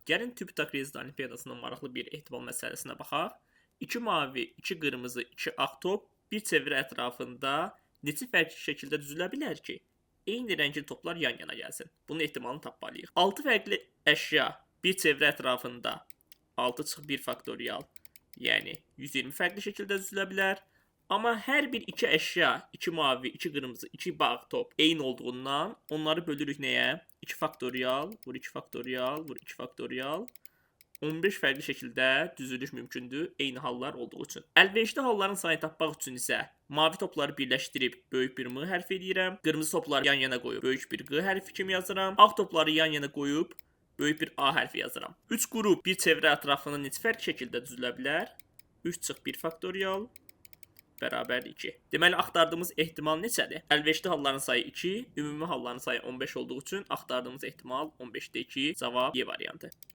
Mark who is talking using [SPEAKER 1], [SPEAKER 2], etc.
[SPEAKER 1] Gəlin TÜBİTAK Rezida Olimpiyadasının maraqlı bir ehtimal məsələsinə baxaq. 2 mavi, 2 qırmızı, 2 ağ top bir çevrə ətrafında neçə fərqli şəkildə düzülə bilər ki, eyni rəngli toplar yan-yana gəlsin? Bunun ehtimalını tapmalıyıq. 6 fərqli əşya bir çevrə ətrafında 6 çıx 1 faktorial, yəni 120 fərqli şəkildə düzülə bilər. Amma hər bir iki əşya, 2 mavi, 2 qırmızı, 2 bağ top eyni olduğundan onları bölürük nəyə? 2 faktorial, vur 2 faktorial, vur 2 faktorial. 15 fərqli şəkildə düzülüş mümkündür eyni hallar olduğu üçün. Əlverişli halların sayını tapmaq üçün isə mavi topları birləşdirib böyük bir M hərfi eləyirəm. Qırmızı topları yan-yana qoyub böyük bir Q hərfi kimi yazıram. Ağ topları yan-yana qoyub böyük bir A hərfi yazıram. 3 qrup bir çevrə ətrafında neçə fərqli şəkildə düzülə bilər? 3 çıx 1 faktorial bərabərdir 2. Deməli, axtardığımız ehtimal neçədir? Əlverişli halların sayı 2, ümumi halların sayı 15 olduğu üçün axtardığımız ehtimal 15-də 2, cavab Y variantı.